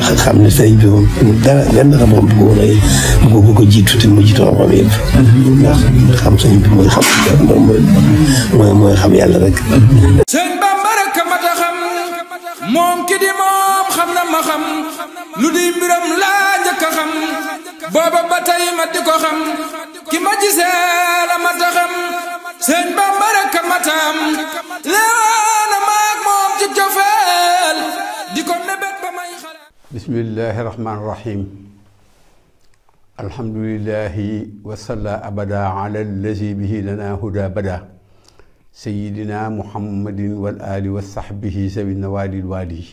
xam ne sëriñ bi moom dara benn xam-xam bu ko jiitu te mu jiitu xam-xam yëpp. ndax xam sëriñ bi mooy xam yàlla rek. sëñ Bamba rek mat a xam moom ki di moom xam na ma xam lu di mbiram laa njëkk a xam booba ba tey ma di ko xam ki ma gisee la mat a xam sëñ Bamba rek mat a am leewaana maag moom ci cofeel di ko mébét ba may xalaat. bismillahi rahmaani rahim alhamdulillahi wasalla abada ala allazi bihi lana huda bada sayidina muhammadin wal ali wa sahbihi sabina walil wali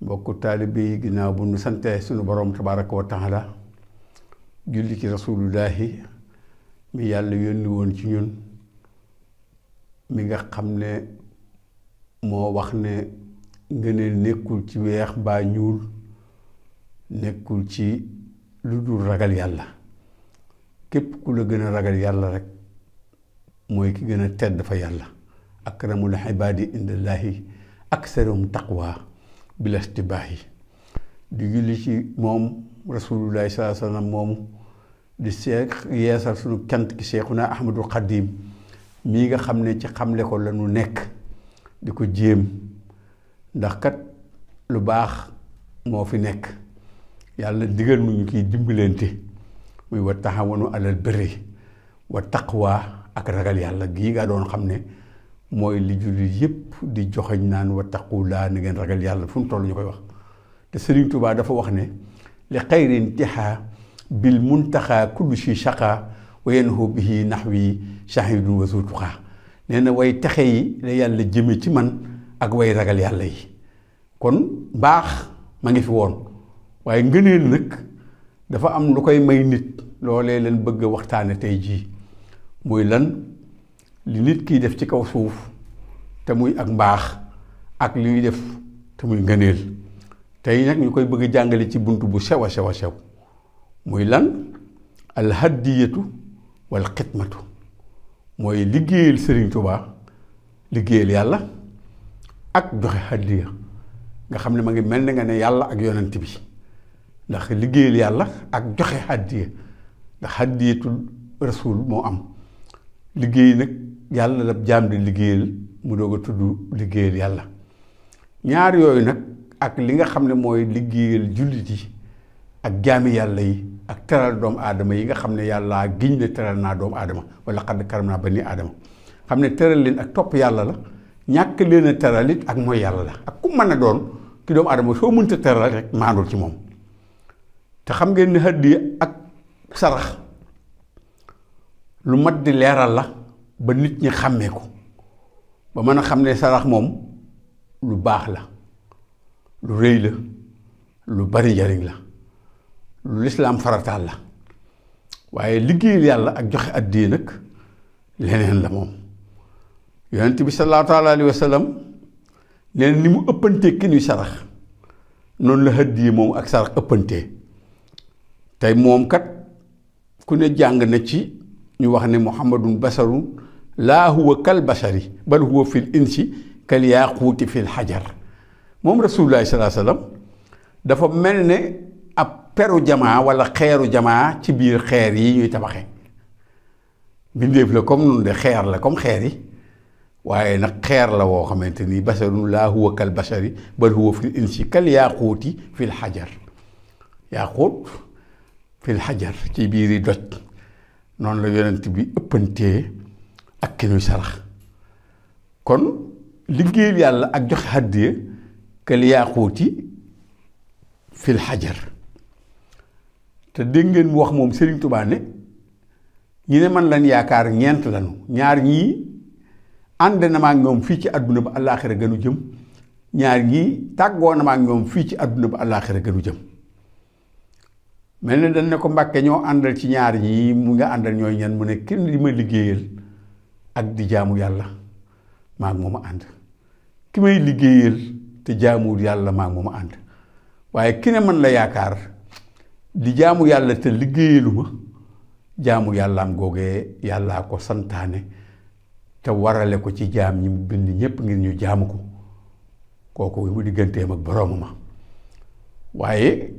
mbokku taalibe yi ginnaaw bu nu sante sunu borom tabaraka wa taala julli ci rasulullahi mi yàlla yónni woon ci ñun mi nga xam ne moo wax ne ngëneel nekkul ci weex mbaa ñuul nekkul ci lu dul ragal yàlla képp ku la gën a ragal yàlla rek mooy ki gën a tedd fa yàlla akramul ibaadi indallahi aksarum taqwa bila istibaahi di julli ci moom rasulullahi sallallahu alayhi wa sallam moomu di yeesal sunu cant ki Seexuna Ahmadul Xadim mii nga xam ne ci xamle ko la nu nekk di ko jéem ndax kat lu baax moo fi nekk yàlla digal mu ñu kiy dimbalante muy wa taxawanu alal birri wa taqwa ak ragal yàlla gii nga doon xam ne mooy li jullit yépp di joxeñ naan wa taqullaa na ngeen ragal yàlla fu mu toll ñu koy wax te Sëriñ Tuubaa dafa wax ne li xayri intihaa bil muntaxaa kullu si shaqa wa yanhu bihi naxwi shahidun wa zutuqaa nee na way texe yi la yàlla jëme ci man ak way ragal yàlla yi kon mbaax ma ngi fi woon waaye ngëneel nag dafa am lu koy may nit loolee leen bëgg a waxtaane tey jii muy lan li nit kiy def ci kaw suuf te muy ak mbaax ak li ñuy def te muy ngëneel tey nag ñu koy bëgg a jàngale ci bunt bu sew a sew a sew muy lan alhaddiyatu wal xidmatu mooy liggéeyal Sëriñ Tuubaa liggéeyal yàlla ak joxe haddiya nga xam ne ma ngi mel ne nga ne yàlla ak yonent bi ndax liggéeyal yàlla ak joxe haddiya ndax haddiyatul rasul moo am liggéey nag yàlla la jaam di liggéeyal mu doog a tudd liggéeyal yàlla ñaar yooyu nag ak li nga xam ne mooy liggéeyal jullit yi ak jaami yàlla yi ak teral doomu aadama yi nga xam ne yàlla giñ ne teral naa doomu aadama wala xadd karam naa bani aadama xam ne teral leen ak topp yàlla la ñàkk leen a teral it ak mooy yàlla la ak ku mën a doon ki doomu aadama soo mënta teral rek maandul ci moom te xam ngeen ne hadiya ak sarax lu mat di leeral la ba nit ñi xàmmee ko ba mën a xam ne sarax moom lu baax la lu rëy la lu bari njariñ la lu lislaam farataal la waaye liggéeyal yàlla ak joxe addiya nag leneen la moom yonent bi sallallahu taala alayhi wa sallam nee ni mu ëppantee ki ñuy sarax noonu la addiya moom ak sarax ëppantee tey moom kat ku ne jàng na ci ñu wax ne muhammadun basarun laa huwa kal basari bal huwa fil insi kal yaaquuti fil xajar moom rasulullahi sallallahu alayhi wa sallam dafa mel ne ab peru jamaa wala xeeru jamaa ci biir xeer yi ñuy tabaxe mbindeef la comme nun de xeer la comme xeer yi waaye nag xeer la woo xamante ni basarun laa huwa kal basari bal huwa fil insi kal yaaquuti fil xajar yaaquut fil xajar ci biir yi doj noonu la yonent bi ëppantee ak ki ñuy sarax kon liggéeyal yàlla ak joxe hàddiya kal yaaquuti fil xajar te dégg ngeen mu wax moom Sëriñ Tuubaa ne ñi ne man lan yaakaar ñeent lanu ñaar ñii ànd na ma ak ñoom fii ci àdduna ba àllaaxira gënu jëm ñaar ñii tàggoo na ma ak ñoom fii ci àdduna ba àllaaxira gënu jëm mel ne dañ ne ko Mbàkke ñoo àndal ci ñaar ñii mu nga àndal ñooy ñan mu ne kenn di ma liggéeyal ak di jaamu yàlla maag moom a ànd ki may liggéeyal te jaamuwul yàlla maag moom a ànd waaye ki ne man la yaakaar di jaamu yàlla te liggéeyaluma jaamu yàllaam googee yàllaa ko santaane te warale ko ci jaam ñi mu bind ñépp ngir ñu jaamu ko kooku mu digganteem ak boroomama waaye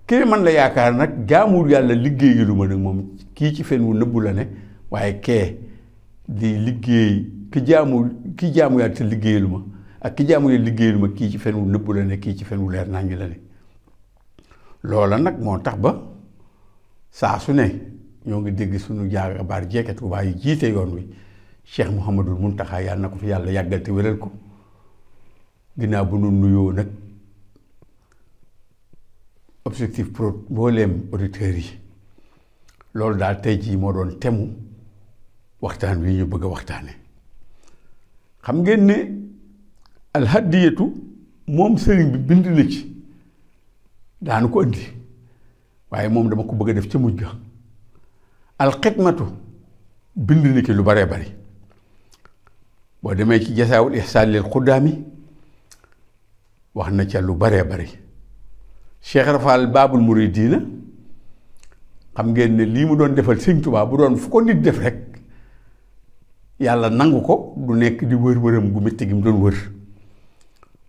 kii man la yaakaar nag jaamul yàlla liggéeyalu ma nag moom kii ci fen wu nëbbu la ne waaye kee di liggéey ki jaamu yàlla te liggéeyalu ma ak ki jaamu yàlla liggéeyalu ma kii ci fen wu nëbbu la ne kii ci fen wu leer naññ la ne loola nag moo tax ba saa su ne ñoo ngi dégg suñu jaagabaar jeeke Tuubaa yi jiite yoon wi Cheikh Mouhamadul Muntaxa yàlla na ko fi yàlla yàggal te wéral ko ginnaaw bu nu nuyoo nag Objectif Prod mbooleem auditeurs yi loolu daal tey jii moo doon temu waxtaan wi ñu bëgg a waxtaane xam ngeen ne alhadiyatu moom sëriñ bi bind na ci daanu ko indi waaye moom dama ko bëgg a def ca mujj ga alxidmatu bind na ci lu baree bari boo demee ci jasaawul ihsaan lil xuddaami wax na ca lu baree bari Cheikh Rafal Baabul Muridiina xam ngeen ne lii mu doon defal Sëñ Tuubaa bu doon fu ko nit def rek yàlla nangu ko du nekk di wër-wëram gu métti gi mu doon wër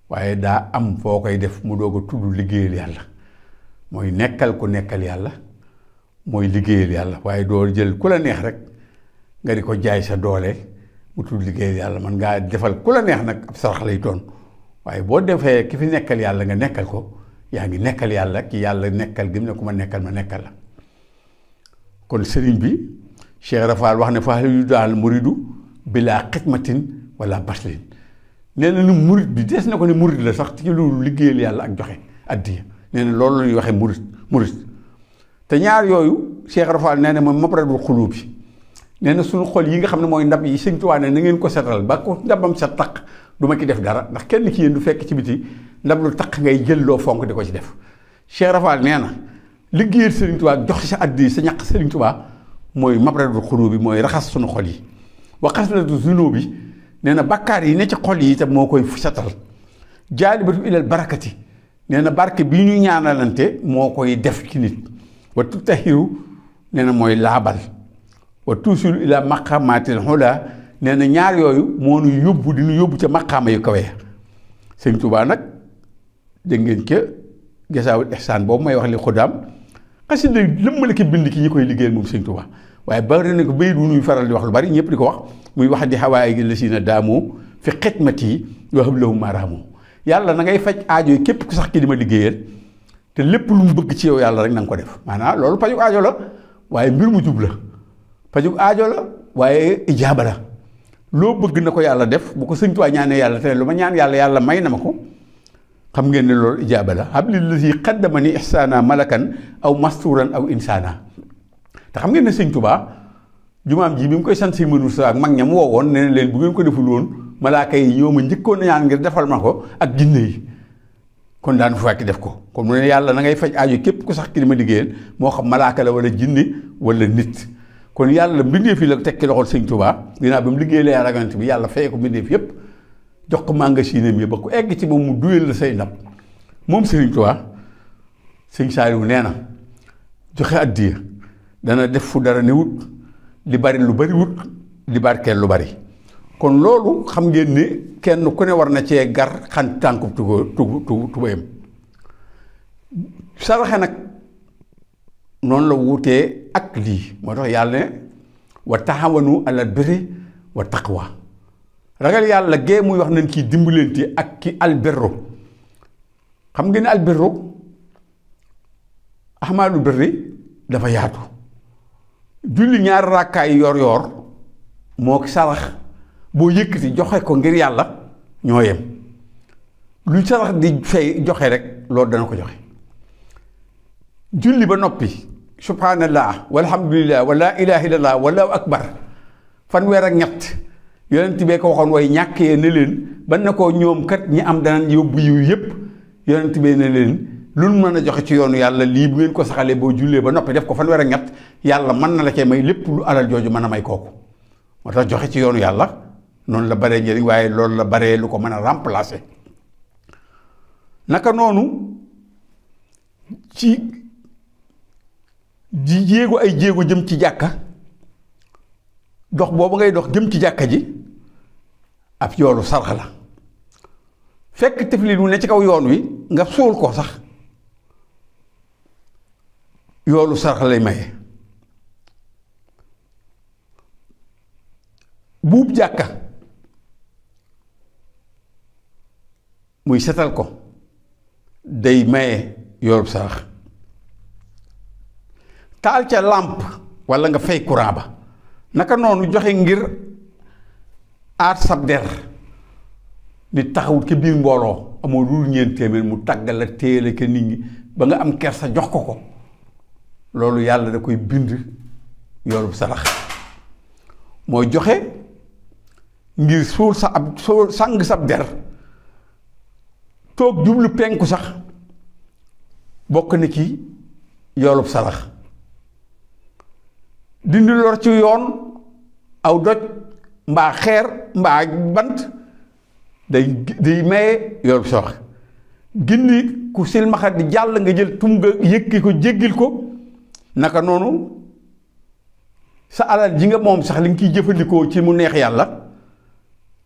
waaye daa am foo koy def mu doog a tudd liggéeyal yàlla mooy nekkal ku nekkal yàlla mooy liggéeyal yàlla waaye doo jël ku la neex rek nga di ko jaay sa doole mu tudd liggéeyal yàlla man ngaa defal ku la neex nag ab sarax lay doon waaye boo defee ki fi nekkal yàlla nga nekkal ko yaa ngi nekkal yàlla ki yàlla nekkal gëm ne ku ma nekkal la kon sëriñ bi Cheikh Rafal wax ne fa yu daal muridu bilaa xidmatin wala baslin nee na ni murid bi des na ko ne murid la sax ci lu liggéeyal yàlla ak joxe addiya nee na loolu la ñuy waxee murid te ñaar yooyu Cheikh Rafal nee na mooy mabradul xuluub bi nee na suñu xol yi nga xam ne mooy ndab yi Sëñ Tuubaa ne na ngeen ko setal ba ko ndabam sa taq du ma ci def dara ndax kenn ci yéen du fekk ci biti ndab lu taq ngay jël loo fonk di ko ci def Cheikh Rafal nee na liggéeyal Sëriñ Tuubaa joxe sa addi sa ñaq Sëriñ Tuubaa mooy mabradul xuluub bi mooy raxas suñu xol yi wa xaslatu zunub bi nee na bàkkaar yi ne ci xol yi itam moo koy setal jaalibatu ilal barakati nee na barke bii ñu ñaanalante moo koy def ci nit wa tutahiru nee na mooy laabal wa tuusilu ila maqamatil xula nee na ñaar yooyu moo nu yóbbu di nu yóbbu ca maqaama yu kawe Sëñ Tuubaa nag dégg ngeen ca jasaawul ihsaan boobu may wax li xudaam xasida lëmmale ki bind ki ñi koy liggéeyal moom Sëñ Tuubaa waaye bari na ko bayit wu nuy faral di wax lu bari ñëpp di ko wax muy wax di xawaay gi la si na daamoo fi xidmati wa hablahum maaraamoo yàlla na ngay faj aajo yi képp ku sax ki di ma liggéeyal te lépp lu mu bëgg ci yow yàlla rek na nga ko def maanaam loolu pajug aajo la waaye mbir mu jub la pajug aajo la waaye ijaaba la loo bëgg na ko yàlla def bu ko Sëñ Tuubaa ñaanee yàlla te lu ma ñaan yàlla may na ma ko xam ngeen ne loolu ijaaba la habli lazi qaddama ni ihsaana malakan aw masturan aw insaana te xam ngeen ne Sëñ Tuubaa jumaam ji bi mu koy sant si mënu sa ak mag ñam woowoon ne leen bu ngeen ko deful woon malaaka yi ñoo ma njëkkoon ñaan ngir defal ma ko ak jinne yi kon daan fa fekk def ko kon mu ne yàlla na ngay faj aajo képp ku sax ki di ma liggéeyal moo xam malaaka la wala jinne wala nit kon yàlla mbindeef yi la tekki loxol Sëñ Tuubaa ginnaaw ba mu liggéeyee yàlla yonent bi yàlla fay ko mbindeef yépp jox ko magasinam yi ba ku egg ci moom mu duyal la say ndab moom Sëriñ Tuubaa Sëñ Saaliw nee na joxe addiya dana def fu dara ne wut li bari lu bari wut li barkeel lu bari kon loolu xam ngeen ne kenn ku ne war na cee gar xan tànku tubayam saraxe nag noonu la wutee ak lii moo tax yàlla ne wa taxawanu alal birri wa taqwa ragal yàlla gee muy wax nañ kii dimbalante ak ki albirru xam ngeen ne albirru ahmaalu birri dafa yaatu julli ñaari ràkkaay yor yor moo sarax boo yëkkati joxe ko ngir yàlla ñoo yem lu sarax di fay joxe rek loolu dana ko joxe julli ba noppi subhanallah walhamdulillah wala ilaha illallah wallahu akbar fanweer ak ñett yonent bee ko waxoon way ñàkkee ne leen ban na ko ñoom kat ñi am danañ yóbbu yiw yépp yonent bee ne leen lu mën a joxe ci yoonu yàlla lii bu ngeen ko saxalee boo jullee ba noppi def ko fanweer ak ñett yàlla mën na la cee may lépp lu alal jooju mën a may kooku moo tax joxe ci yoonu yàlla noonu la baree njëriñ waaye loolu la baree lu ko mën a remplacer naka noonu ci di jéego ay jéego jëm ci jàkka dox boobu ngay dox jëm ci jàkka ji ab yoolu sarax la fekk tiflit wu ne ci kaw yoon wi nga suul ko sax yoolu sarax lay maye. buub jàkka muy setal ko day maye yoolu sarax. taal ca làmp walla nga fay courant ba naka noonu joxe ngir aar sab der nit taxawut ki biir mbooloo amoo lu ñeent téeméer mu tàggal la téele ke nit ñi ba nga am kersa jox ko ko loolu yàlla da koy bind yoolu sarax. mooy joxe ngir suul sa ab suul sang sab der toog jublu penku sax bokk na ci yoolub sarax. dindi lor ci yoon aw doj mbaa xeer mbaa bant day maye yoolub sarax. gindi ku silmaxa di jàll nga jël tum nga yëkki ko jéggil ko naka noonu sa alal ji nga moom sax li nga ciy jëfandikoo ci mu neex yàlla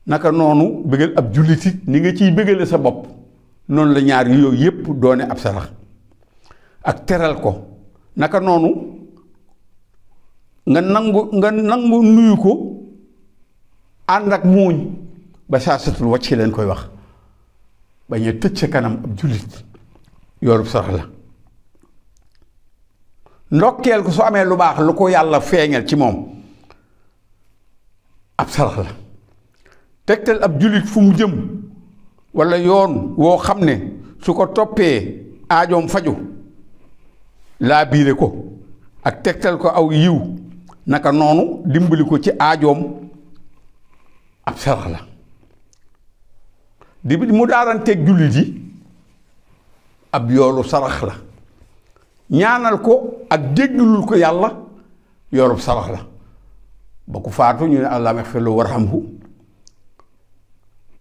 naka noonu bëggal ab jullitit ni nga ciy bëggale sa bopp noonu la ñaar yooyu yépp doone ab sarax. ak teral ko naka noonu nga nangu nuyu ko ànd ak muuñ ba saa satul wàcc ci leen koy wax bañ a tëj sa kanam ab jullit yoolub sarax la. ndokkeel ko su amee lu baax lu ko yàlla feeñal ci moom ab sarax la. tegtal ab jullit fu mu jëm walla yoon woo xam ne su ko toppee aajoom faju laa biire ko ak tegtal ko aw yiw naka noonu dimbali ko ci aajoom ab sarax la. di mu daaranteeg jullit yi ab yoolu sarax la. ñaanal ko ak jéggalul ko yàlla yoolub sarax la. ba ku faatu ñu ne allahumma ighfir lahu warhamhu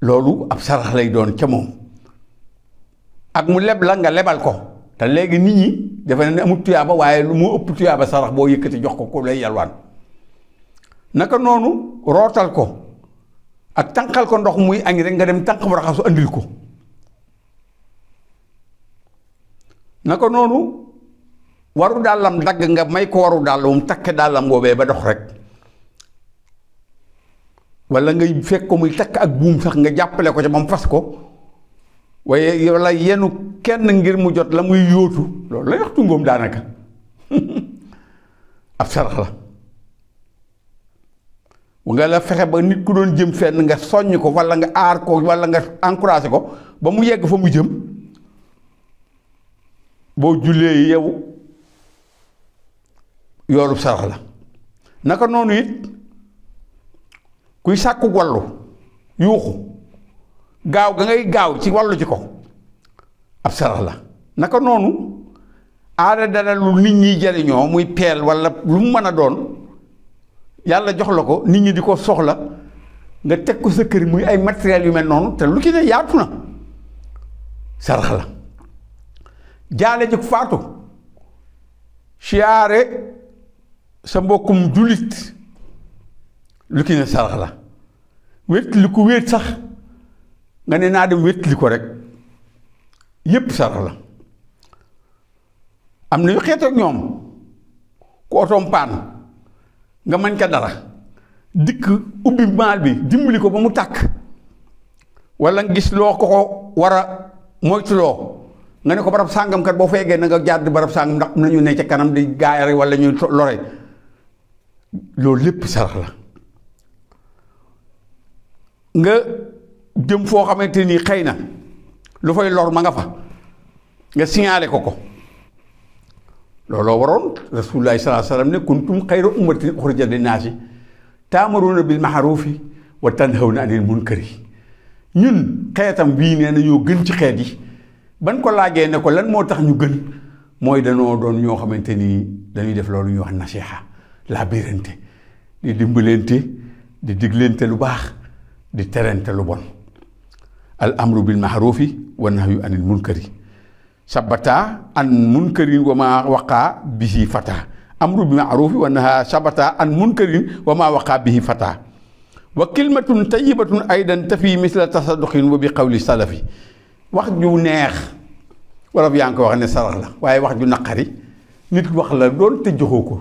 loolu ab sarax lay doon ca moom. ak mu leb la nga lebal ko te léegi nit ñi defe na ne amul tuyaaba waaye lu moo ëpp tuyaaba sarax boo yëkkati jox ko ku lay yalwaan. naka noonu rootal ko ak tànqal ko ndox muy añ rek nga dem tànq bu raxasu andil ko. naka noonu waru dàllam dagg nga may ko waru dàll mu takk dàllam boobee ba dox rek walla ngay fekk ko muy takk ak buum sax nga jàppale ko ca ba mu fas ko waaye walla yenu kenn ngir mu jot la muy yóotu loolu lay wax tungoom daanaka ab sarax la. nga la fexe ba nit ku doon jëm fenn nga soññ ko walla nga aar ko walla nga encouragé ko ba mu yegg fa mu jëm boo jullee yow yoolub sarax la. naka noonu it kuy sàkku wallu yuuxu gaaw ga ngay gaaw ci wallu ci ko ab sarax la. naka noonu aada dara lu nit ñi jariñoo muy peel walla lu mu mën a doon yàlla jox la ko nit ñi di ko soxla nga teg ko sa kër muy ay matériel yu mel noonu te lu ci ne yaatu na sarax la. jaale jëkk faatu siyaare sa mbokkum jullit lu ki ne sarax la. wétli ko wéet sax nga ne naa dem wétli ko rek yépp sarax la. am na yu xeet ak ñoom ku otoom paan nga mën ca dara dikk ubbi maal bi dimbali ko ba mu tàkk walla nga gis loo ko war a moytuloo nga ne ko barab sàngam kat boo fa yeggee na nga jàdd barab sàngam ndax am na ñu ne ca kanam di gaayare walla ñuy lore loolu lépp sarax la. nga jëm foo xamante ni xëy na lu fay lor ma nga fa nga signalé ko looloo waroon rasulullaahi sallallaahu alayhi wa sallam ne kuntum xayra ummatin uxrijat linnaasi taamaruuna bil ma'ruufi wa tanhawna anil munkari. ñun xeetam bii nee na ñoo gën ci xeet yi ban ko laajee ne ko lan moo tax ñu gën mooy danoo doon ñoo xamante ni dañuy def loolu ñuy wax nasiha laa biirante di dimbalante di diglante lu baax di terante lu bon. al amru bil ma'ruufi wa nahyu anil munkari sabata an munkarin wa ma waqaa bihi fata. amru bil ma'ruufi wa nahyu sabata an munkarin wa ma waqaa bihi fata. wa kalimatun tayyibatun aydan tafi misla tasadduqin wa bi qawli salafi. wax ju neex wala yaa ngi ko wax ne sarax la waaye wax ju naqari nit wax la doon te joxoo ko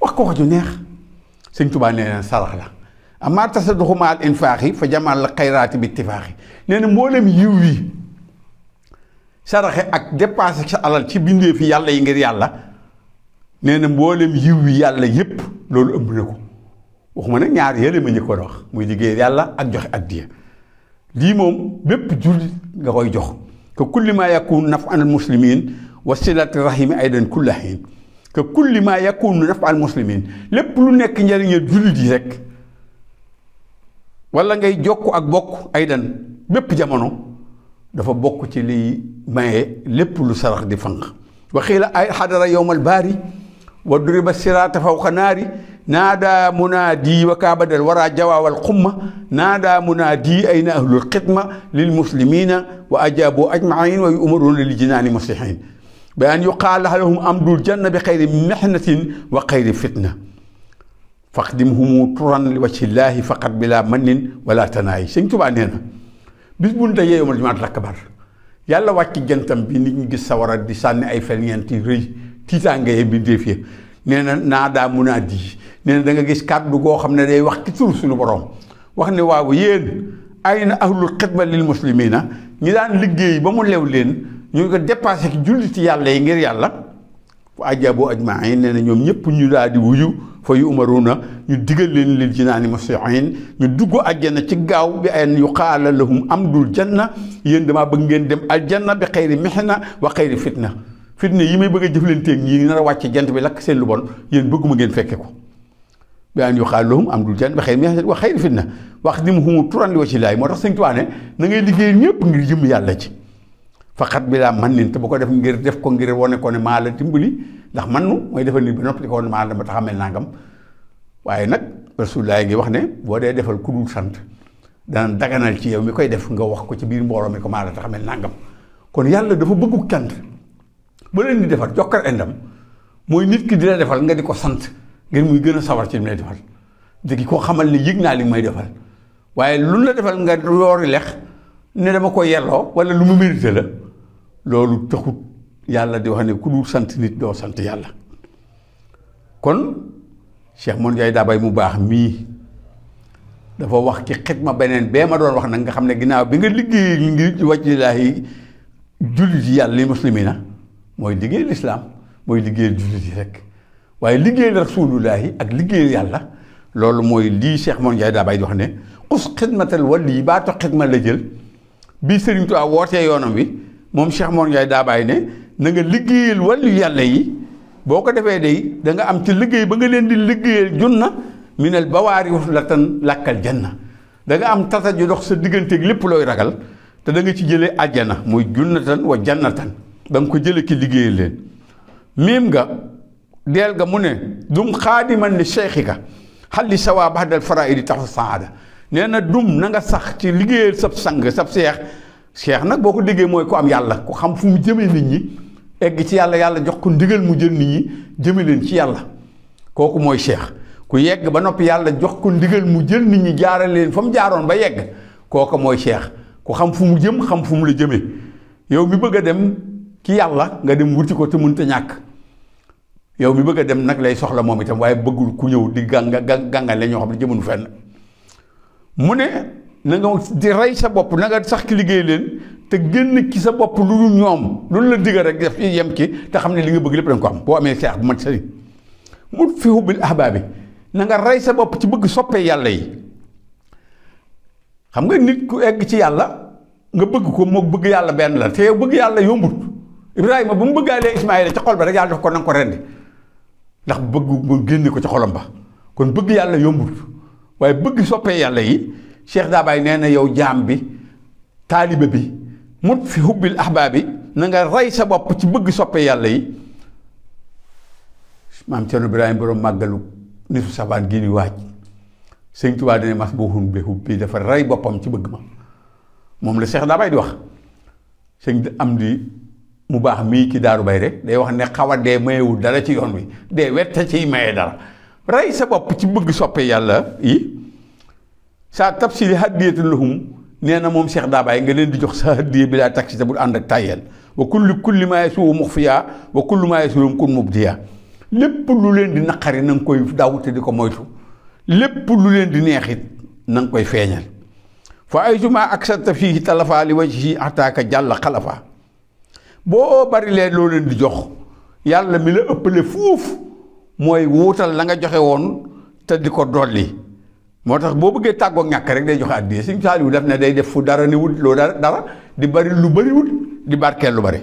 wax ko wax ju neex sëñ Tuubaa nee na sarax la amaa tasadduqu ma'al infaaxi fa jamal la xayraati bi ittifaaxi nee na mboolem yiw yi saraxe ak dépassé sa alal ci bindee fi yàlla yi ngir yàlla nee na mboolem yiw yi yàlla yépp loolu ëmb na ko waxuma nag ñaar yële ma njëkkoon wax muy liggéey yàlla ak joxe addiya lii moom bépp jullit nga koy jox que kulli ma yakun naf'an al muslimin wa silati rahimi aydan kulla hin que kulli ma yakun naf'an al muslimin lépp lu nekk njëriñal jullit yi rek wala ngay jokk ak bokk aydan bépp jamono dafa bokk ci liy maye lépp lu sarax di fanq wa xiila ay xadara yowmal baari wa duriba siraata fawqa naari naada munaadi wa kaabadal wara jawaawal xumma naada munaadi ayna ahlul xidma lil muslimina wa ajaabu ajmain wa yu'maruuna li jinaani muslihin bi an yuqaala lahum amdul janna bi xayri mihnatin wa xayri fitna faqdimhumu turan li wajhillaahi faqat bila mannin wala tanaayi sëñ Tuubaa nee na bis bu ñu dajee yawmal jumaat akbar yàlla wàcc jantam bi nit ñi gis sawara di sànni ay ferñeent yi rëy tiitaange bi def yi nee na naadaa munaadi nee na da nga gis kàddu goo xam ne day wax ci turu suñu borom wax ne waaw yéen ayna ahlul xidma lil muslimina ñi daan liggéey ba mu lew leen ñu ko dépassé ki julliti yàlla yi ngir yàlla fa ajaabu ajmain nee na ñoom ñëpp ñu daal di wuyu fa yu umaruna ñu digal leen lil jinaani muslihin ñu dugg àjjana ci gaaw bi ay yuqaala lahum amdul janna yéen damaa bëgg ngeen dem aljanna bi xayri mihna wa xayri fitna fitna yi may bëgg a jëflanteeg ñi nar a wàcce jant bi lakk seen lu bon yéen bëgguma ngeen fekke ko bi an yuqaala lahum amdul janna bi xayri mihna wa xayri fitna waxdimhum turan li wajhillaahi moo tax Sëñ Tuubaa ne na ngay liggéey ñëpp ngir jëm yàlla ci faqat bi laa man nin te bu ko def ngir def ko ngir wane ko ne maa la dimbali ndax man nu mooy defal ni ba noppi di ko wane maa la ma tax a mel nangam waaye nag Rasulullah ngi wax ne boo dee defal ku dul sant dana daganal ci yow mi koy def nga wax ko ci biir mbooloo mi ko maa la tax a mel nangam kon yàlla dafa bëggu cant ba leen di defal jokkar endam mooy nit ki di la defal nga di ko sant ngir muy gën a sawar ci li may defal di ko xamal ne yëg naa li may defal waaye lu la defal nga yoori lex ne dama ko yelloo wala lu mu mérité la loolu taxut yàlla di wax ne ku dul sant nit doo sant yàlla kon Cheikh Mon Ndiaye daa bay mu baax mii dafa wax ci xidma beneen bee ma doon wax nag nga xam ne ginnaaw bi nga liggéey ngir wajhillaahi jullit yi yàlla li muslimina mooy liggéey lislaam mooy liggéeyal jullit yi rek waaye liggéeyal rasulullaahi ak liggéeyal yàlla loolu mooy lii Cheikh Mon Ndiaye daa bay di wax ne us xidmatal wali yi baatu xidma la jël bii Sëriñ Tuubaa wootee yoonam wi moom Cheikh Mor Ndiaye daa bàyyi ne na nga liggéeyal wàllu yàlla yi boo ko defee day da nga am ci liggéey ba nga leen di liggéeyal junna minal bawaari la tan làkkal janna da nga am tata ju dox sa digganteeg lépp looy ragal te da nga ci jëlee àjjana muy junnatan wa jannatan da nga ko jëlee ki liggéeyal leen miim nga deel nga mu ne dum xaadiman li cheikhika xalli sawa baxdal faraidi taxu saada nee na dum na nga sax ci liggéeyal sab sang sab cheikh nag boo ko déggee mooy ku am yàlla ku xam fu mu jëmee nit ñi egg ci yàlla yàlla jox ko ndigal mu jël nit ñi jëme leen ci yàlla kooku mooy cheikh ku yegg ba noppi yàlla jox ko ndigal mu jël nit ñi jaarale leen fa mu jaaroon ba yegg kooku mooy cheikh ku xam fu mu jëm xam fu mu la jëmee yow mi bëgg a dem ci yàlla nga dem wuti ko te mënta ñàkk yow mi bëgg a dem nag lay soxla moom itam waaye bëggul ku ñëw di gàngale ñoo xam ne jëmunu fenn mu ne na nga di rey sa bopp na nga sax ki liggéey leen te génn ci sa bopp lu dul ñoom loolu la digga rek def yem ci te xam ne li nga bëgg lépp da nga ko am boo amee seex bu mat sëriñ mu fi hubbil ahbaabi na nga rey sa bopp ci bëgg soppee yàlla yi xam nga nit ku egg ci yàlla nga bëgg ko moo bëgg yàlla benn la te yow bëgg yàlla yombut Ibrahima ba mu bëggaalee Ismaayila ca xol ba rek yàlla def ko na nga ko rendi ndax bëgg mu génne ko ca xolam ba kon bëgg yàlla yombut waaye bëgg soppee yàlla yi Cheikh Dabaye nee na yow jaam bi taalibe bi mut fi hubbil ahbaabi na nga rey sa bopp ci bëgg soppe yàlla yi maam Cerno Ibrahima borom màggalu nisu sabaan gii ni waaj Sëñ Tuubaa dane mas booxun bi hubbi dafa rey boppam ci bëgg ma moom la Cheikh Dabaye di wax sëñ am di mu baax mii ki Daaru Bayre day wax ne xaw a dee mayewul dara ci yoon wi dee wette ciy maye dara rey sa bopp ci bëgg soppe yàlla yi saa tabsili hadiyatu lahum nee na moom Cheikh Dabaye nga leen di jox sa hadiya bi laa taxi te bul ànd ak tàyyeel wa kulli maa yasuu'u muxfiya wa kullu maa yasuu'u kun mubdiya lépp lu leen di naqari na nga koy daw te di ko moytu lépp lu leen di neexit na nga koy feeñal fa aytuma aksarta fiihi talafa li wajhi ataaka jàlla xalafa boo bari leen loo leen di jox yàlla mi la ëppale fuuf mooy wuutal la nga joxe woon te di ko dolli moo tax boo bëggee tàggoo ñàkk rek day joxe addiya Sëñ Saaliw def ne day def fu dara ni wut loo dara di bari lu bari wut di barkeel lu bari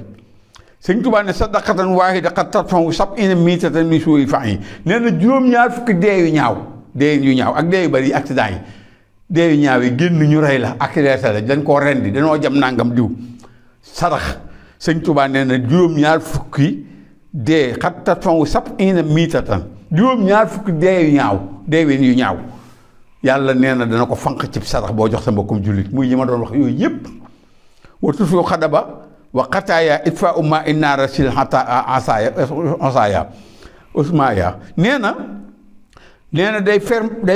Sëñ Tuubaa ne sadaqatan waahida qad tadfa'u sab'iina miitatan min suu'il fahmi nee na juróom-ñaar fukki dee yu ñaaw ak dee yu bari accident yi dee yu ñaaw yi génn ñu rey la accident la dañ koo rendi dañoo jam nangam diw sarax Sëñ Tuubaa nee na juróom-ñaar fukki dee qad tadfa'u sab'iina miitatan juróom-ñaar fukki dee yu ñaaw yàlla nee na dana ko fanq ci sarax boo jox sa mbokkum jullit muy yi ma doon wax yooyu yëpp wa tutfi'u xadaba wa xataaya itfaa'u maa innaara sil asaya usmaya nee na day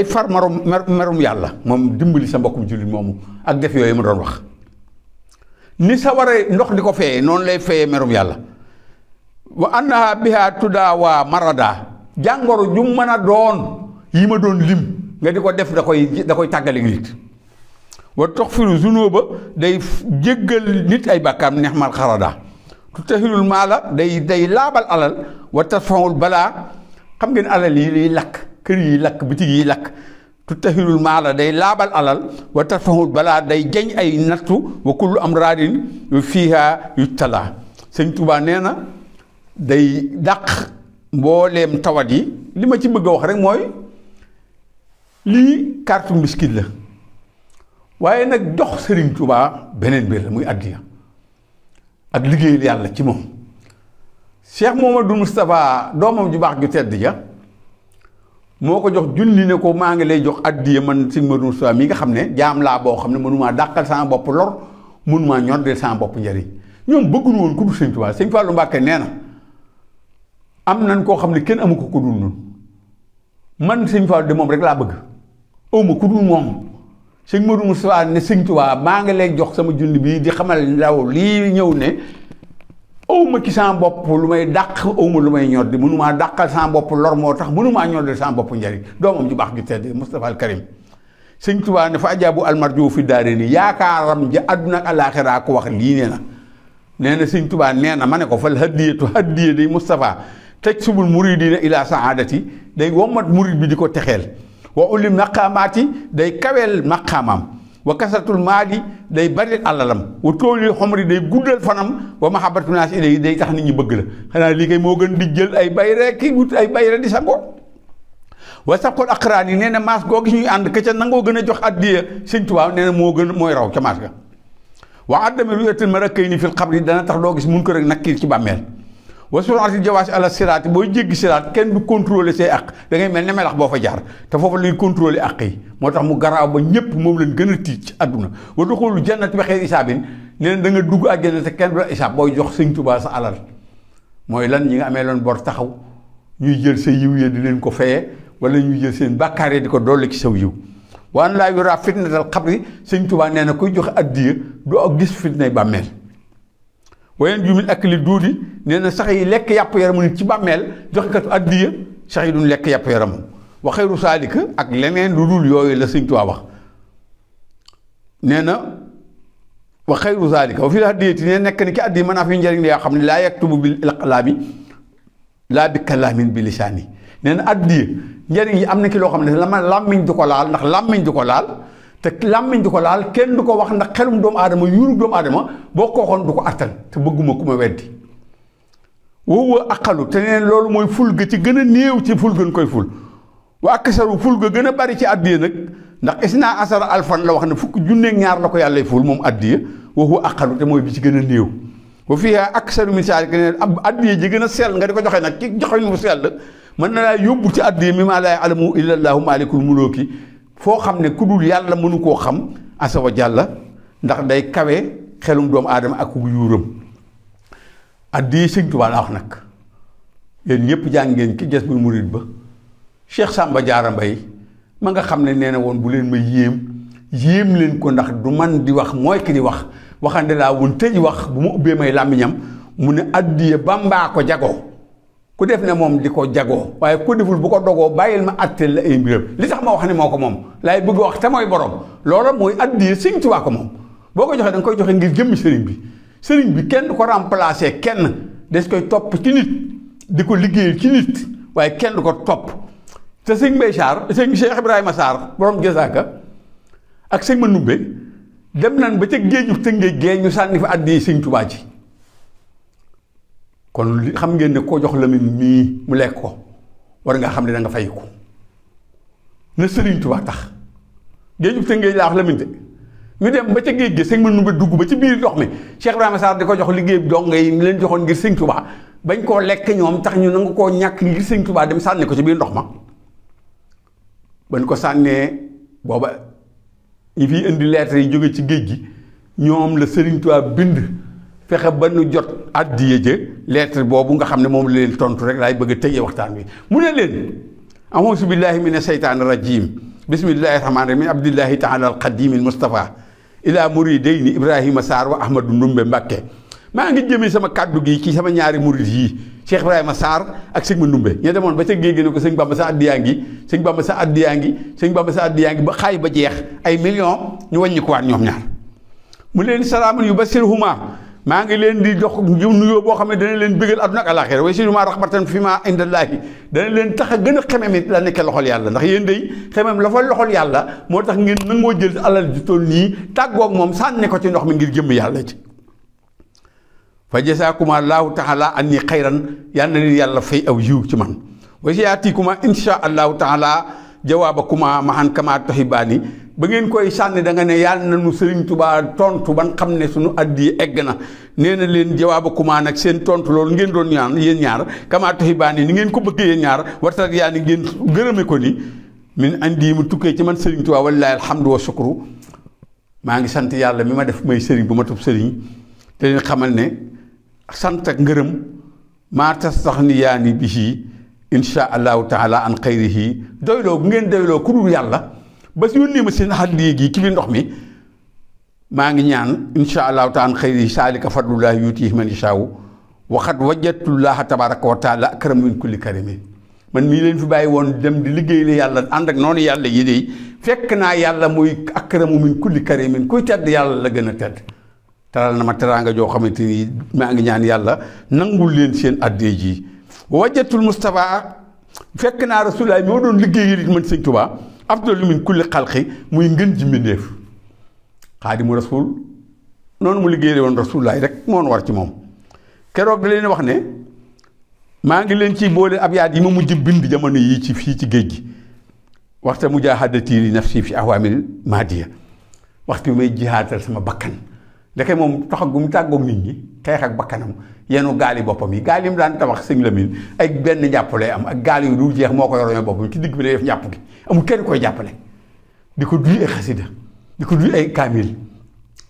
far merum yàlla moom dimbali sa mbokkum jullit moomu ak def yooyu ma doon wax ni sa waree ndox di ko feye noonu lay feye merum yàlla wa annaha biha tudaawa marada jàngoro ju mën a doon yi ma doon lim nga di ko def da koy tàggale nit wa taxfiru zunuba day jéggal nit ay bàkkaam nexmal xarada tutahilul maala day laabal alal wa tasfawul balaa xam ngeen alal yi liy lakk kër yi lakk bitig yi lakk tutahilul maala day laabal alal wa tasfawul balaa day jañ ay nattu wa kullu amradin fiiha yuttalaa Sëñ Tuubaa nee na day dàq mbooleem tawat yi li ma ci bëgg a wax rek mooy lii carte mbiskit la waaye nag jox Sëriñ Tuubaa beneen biir la muy addiya ak liggéeyal yàlla ci moom Cheikh Mouhamadou Moustapha doomam ju baax ju tedd ja moo ko jox junni ne ko maa ngi lay jox addiya man Sëriñ Mouhamadou Moustapha mi nga xam ne jaam laa boo xam ne mënumaa dàqal sama bopp lor mënumaa ñoddeel sama bopp njariñ ñoom bëgguñu woon ku dul Sëriñ Tuubaa Sëriñ Fallu Mbàkke nee na am nañ koo xam ne kenn amu ko ku dul nun man Sëriñ Fallu de moom rek laa bëgg awma ku dul moom Sëñ Modou Moustapha ne Sëñ Tuubaa maa ngi lay jox sama junni bii di xamal ndaw lii ñëw ne awma ci sama bopp lu may dàq awma lu may ñor di mënumaa dàqal sama bopp lor moo tax mënumaa ñor de sama bopp njariñ doomam ju baax ju tedd Moustapha al Karim Sëñ Tuubaa ne fa ajaabu almarjo fi daare ni yaakaaram ja àdduna ak alaaxira ko wax lii nee na Sëñ Tuubaa nee na ma ne ko fal hadiyatu hadiya day Moustapha tej subul muridina ila saadati day wommat murid bi di ko texeel wa ulim maqaamaati day kaweel maqaamaam wa kasratul maali day bari alalam wa tooli xomri day guddal fanam wa mahabbatu naas ilay day tax nit ñi bëgg la xanaa lii kay moo gën di jël ay bayre ki wut ay bayre di sangoo wa sabqul aqraan yi nee na maas goo gis ñuy ànd ka ca nangoo gën a jox addiya Sëñ Tuubaa nee na mooy raw ca maas ga wa addame lu ettal ma rakkay ni fil xabri dana tax doo gis mun ko rek nakkiir ci bàmmeel wa suraati jawaasi ala siraati booy jéggi siraat kenn du contrôler say àq da ngay mel ne melax boo fa jaar te foofu la ñuy contrôler àq yi moo tax mu garaaw ba ñëpp moom lañ gën a tiit ci àdduna wa duxulu jannati bi xayri isaabin nee na da nga dugg àjjana te kenn du la isaab booy jox Sëñ Tuubaa sa alal mooy lan ñi nga amee loon bor taxaw ñuy jël sa yiw ya di leen ko feye wala ñuy jël seen bàkkaar yi di ko dolli ci saw yiw waan laa yuraa fitnatal xabri Sëñ Tuubaa nee na kuy joxe addiya du ak gis fitnay bàmmeel wayen jumin ak li duudi nee na sax yi lekk yàpp yaramu nit ci bàmmeel joxekatu addiya sax yi duñ lekk yàpp yaramam wa xayru saalika ak leneen lu dul yooyu la Sëñ Tuubaa wax nee na wa xayru saalika wa fi la addiyati ne nekk ni ki addiya mën naa fi njëriñ la yoo xam ne laa yaktubu bil iqlaami laa bi kalaamin bi lisaani nee na addiya njëriñ yi am na ki loo xam ne làmmiñ du ko laal ndax làmmiñ du ko laal te làmmiñ du ko laal kenn du ko wax ndax xelum doomu aadama yuuru doomu aadama boo ko waxoon du ko attan te bëgguma ku ma weddi woowu aqalu te neen loolu mooy ful ga ci gën a néew ci ful gën koy ful wa aksaru ful ga gën a bari ci addiya nag ndax isna asara alfan la wax ne fukk junneeg ñaar la ko yàllay ful moom addiya woowu aqalu te mooy bi ci gën a néew wa fiihaa aksaru min zaalika ne addiya ji gën a sell nga di ko joxe nag ci joxe mu sell mën na laa yóbbu ci addiya mi maa laa ya'lamu illa llaahu maalikul mulooki foo xam ne ku dul yàlla mënu koo xam asa wa jàlla ndax day kawe xelum doomu aadama ak ku yuuram addiya Sëñ Tuubaa laa wax nag yéen ñëpp jàng ngeen ki Jazbul Murid ba Cheikh Samba Diarra Mbaye ma nga xam ne nee na woon bu leen ma yéem leen ko ndax du man di wax mooy ki di wax waxande laa woon tëj wax bu ma ubbee may làmmiñam mu ne addiya Bàmbaa ko jagoo ku def ne moom di ko jagoo waaye ku deful bu ko dogoo bàyyil ma atteel la ay mbiram li tax ma wax ne moo ko moom laay bëgg wax te mooy borom loola mooy addiya Sëriñ Tuubaa ko moom boo ko joxee da nga koy joxe ngir jëmmi sëriñ bi kenn du ko remplacer kenn des koy topp ci nit di ko liggéeyal ci nit waaye kenn du ko topp te sëñ Mbay Sarr sëñ Cheikh Ibrahima Sarr borom Jasaaka ak sëñ ma numbe dem nañ ba ca géeju Tëngéej gee ñu sànni fa addiya Sëriñ Tuubaa ji kon xam ngeen ne koo jox Lamine mii mu lekk ko war nga xam ne da nga fay ko na Sëriñ Tuubaa tax géeju Tëngéej laa wax Lamine de ñu dem ba ca géej gi sëñ ma numbe dugg ba ci biir ndox mi Cheikh Ibrahima Sarr di ko jox liggéey bi dong yi leen joxoon ngir Sëriñ Tuubaa bañ koo lekk ñoom tax ñu nangu koo ñàkk ngir Sëriñ Tuubaa dem sànni ko ci biir ndox ma bañ ko sànnee booba ñi fiy indi lettre yi jóge ci géej gi ñoom la Sëriñ Tuubaa bind fexe ba nu jot addiya ja lettre boobu nga xam ne moom la leen tontu rek laay bëgg a tëjee waxtaan wi mu ne leen auzu billahi mina shaytaani rajim bismillahi rahmaani rahim abdillahi taala alqadim almustafa ila muridayni Ibrahima Sarr wa Ahmadou Ndumbe Mbàkke maa ngi jëmee sama kàddu gi ci sama ñaari murid yii Cheikh Ibrahima Sarr ak sëñ ma Ndumbe ña demoon ba ca géej gi ne ko sëñ Bamba sa addiyaa ngi sëñ Bamba sa addiyaa ngi sëñ Bamba sa addiyaa ngi ba xaay ba jeex ay millions ñu wàññi ko waat ñoom ñaar mu leen salaamun yubashshiruhumaa maa ngi leen di jox nuyoo boo xam ne dana leen bëggal àdduna ak àllaaxira wa yubashshiruhumaa rahmatan fiimaa indallaahi dana leen tax a gën a xemem it la nekkee loxol yàlla ndax yéen day xemem la fa loxol yàlla moo tax ngeen nangoo jël alal ji toll nii tàggoog moom sànni ko ci ndox mi ngir jëmm yàlla ci fa jasaakuma allahu taala anni xayran yal na leen yàlla fay aw yiw ci man wa yaatiikuma insha allahu taala jawaabakuma mahan kama tuhibaani ba ngeen koy sànni da nga ne yàlla na nu Sëriñ Tuubaa tontu ban xam ne suñu addi egg na nee na leen jawaabakuma nag seen tontu loolu ngeen doon ñaan yéen ñaar kama tuhibaani ni ngeen ko bëggee yéen ñaar wartat yaa ni ngeen gërëme ko ni min andi mu tukkee ci man Sëriñ Tuubaa wallaahi alhamdu wa shukru maa ngi sant yàlla mi ma def may sëriñ bu ma tub sëriñ te leen xamal ne sant ak ngërëm maa tastaxniyaani bihi insha allahu taala an xayrihi doyloo bu ngeen doyloo ku dul yàlla ba si yónnee ma seen addiya gi ci biir ndox mi maa ngi ñaan insha allahu taala an xayrihi saalika fadlullahi yutihi man yashaawu waxat wajatullaha tabaraka wa taala akram min kulli karimin man mii leen fi bàyyi woon dem di liggéey la yàlla ànd ak noonu yàlla yi de fekk naa yàlla muy akramu min kulli karimin kuy tedd yàlla la gën a tedd teral na ma teraanga joo xamante ni maa ngi ñaan yàlla nangul leen seen addee ji wajatul Moustapha fekk naa rasulaay moo doon liggéeyal it man Sëñ Tuubaa afdalu min kulli xalqi muy ngën ji mbindéef xaadimu rasul noonu mu liggéeyal woon rasulaay rek moo war ci moom keroog da leen wax ne maa ngi leen ci boole abyaat yi ma mujj bind jamono yi ci fii ci géej gi waxta mujaahadati li nafsi fi awaamil maadiya waxtu bi may jihaatal sama bakkan ndeke moom tax gu mu tàggoog nit ñi xeex ak bakkanam yenu gaali boppam yi gaal yi mu daan tabax sëñ Lamine ay benn njàpp lay am ak gaal yu dul jeex moo ko yoroon boppam ci digg bi lay def njàpp gi amul kenn koy jàppale di ko duy ay xasida di ko duy ay kaamil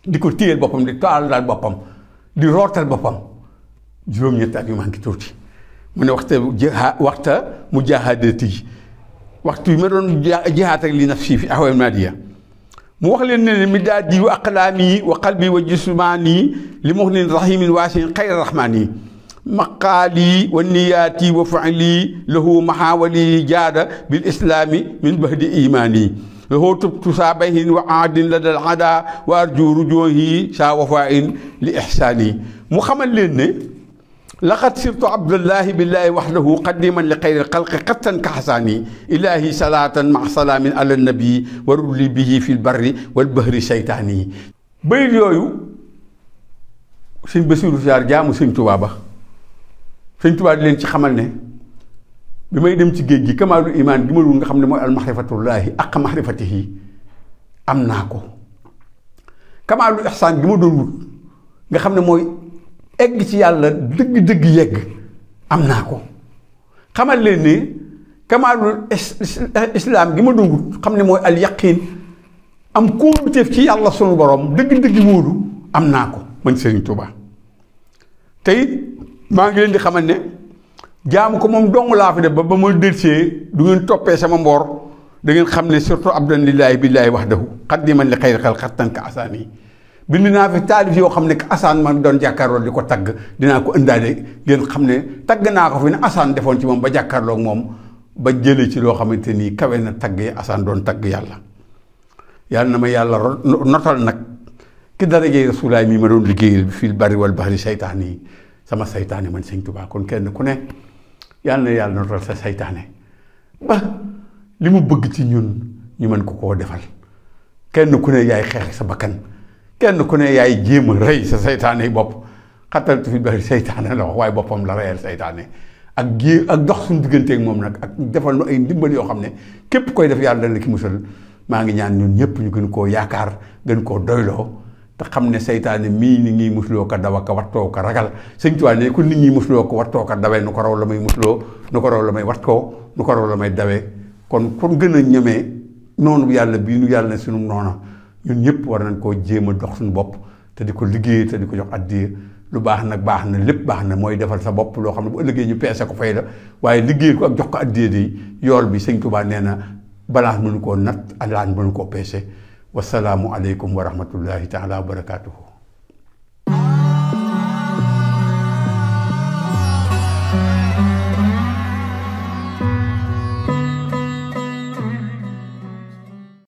di ko téyel boppam di taal daal boppam di rootal boppam juróom-ñetti at yu manqué tuuti mu ne waxta mujaahadati waxtu yi ma doon jihaat ak li nafsi fi ahwaal maadiya mu wax leen ne mi daa di wa aqlaami wa qalbi wa jismaani li muxnin rahimin waasin xayra rahmaani maqaali wa niyaati wa faali lahu maxaawali jaada bil islaami min bahdi imaani lahu tubtu saabahin wa aadin la dal ada wa arju rujuhi saa wafain li ihsaani mu xamal leen ne laqad sirtu abdullahi billahi waxdahu qadiman li xayri xalqi xattan ka xasaani ilahi salaatan ma salaamin ala nabi wa rulli bihi fi lbarri wal bahri seytaani bayit yooyu sëñ Basiiru Saar jaamu sëñ Tuubaa ba sëñ Tuubaa di leen ci xamal ne bi may dem ci géej gi kamaalu imaan gi ma dul nga xam ne mooy almaxrifatullaahi ak maxrifatihi am naa ko kamaalu ihsaan gi ma doon wut nga xam ne mooy egg ci yàlla dëgg-dëgg yegg am naa ko xamal leen ne kamaalul islaam gi ma doon wut xam ne mooy al yaqiin am kóoluteef ci yàlla sunu borom dëgg-dëgg wóolu am naa ko man Sëriñ Tuubaa te it maa ngi leen di xamal ne jaamu ko moom dong laa fi def ba ma dërsee du ngeen toppee sama mboor da ngeen xam ne surtout abdan lillaahi billaahi wahdahu qaddiman li xayri xalqi xattan ka asaani bind naa fi taalif yoo xam ne asaan ma doon jàkkaarloo di ko tagg dinaa ko ëndaale ngeen xam ne tagg naa ko fi ne asaan defoon ci moom ba jàkkaarloog moom ba jële ci loo xamante nii kawe na tagg yi asaan doon tagg yàlla. yàlla na ma yàlla notal nag ki darajee rasulaay mi ma doon liggéeyal fil bari wal bahri saytaan yi sama saytaane man sëñ Tuubaa kon kenn ku ne yàlla na yàlla notal sa saytaane ba li mu bëgg ci ñun ñu mën ko koo defal kenn ku ne yaay xeex sa bakkan kenn ku ne yaay jéem a rey sa saytaane yi bopp xattaltu fil bahri saytaane la wax waaye boppam la reyal saytaane ak dox suñu digganteeg moom nag ak defal nu ay ndimbal yoo xam ne képp koy def yàlla dana la ki musal. maa ngi ñaan ñun ñëpp ñu gën koo yaakaar gën koo doyloo te xam ne saytaane mii ni ngi musloo ko daw ko wattoo ko ragal sëñ Tuubaa ne ku nit ñi musloo ko wattoo ko dawee nu ko raw la may musloo nu ko raw la may wattoo nu ko raw la may dawee kon gën a ñemee noonu yàlla bii nu yàlla ne sunu noona ñun ñëpp war nañ koo jéem a dox suñu bopp te di ko liggéey te di ko jox addiya lu baax nag baax na lépp baax na mooy defal sa bopp loo xam ne bu ëllëgee ñu peese ko fay la waaye liggéey ko ak jox ko addiya di yool bi sëñ Tuubaa nee na balance mënu koo nat alaan mënu koo peese wasalaamu aleykum wa rahmatullahi taala wa barakaatuhu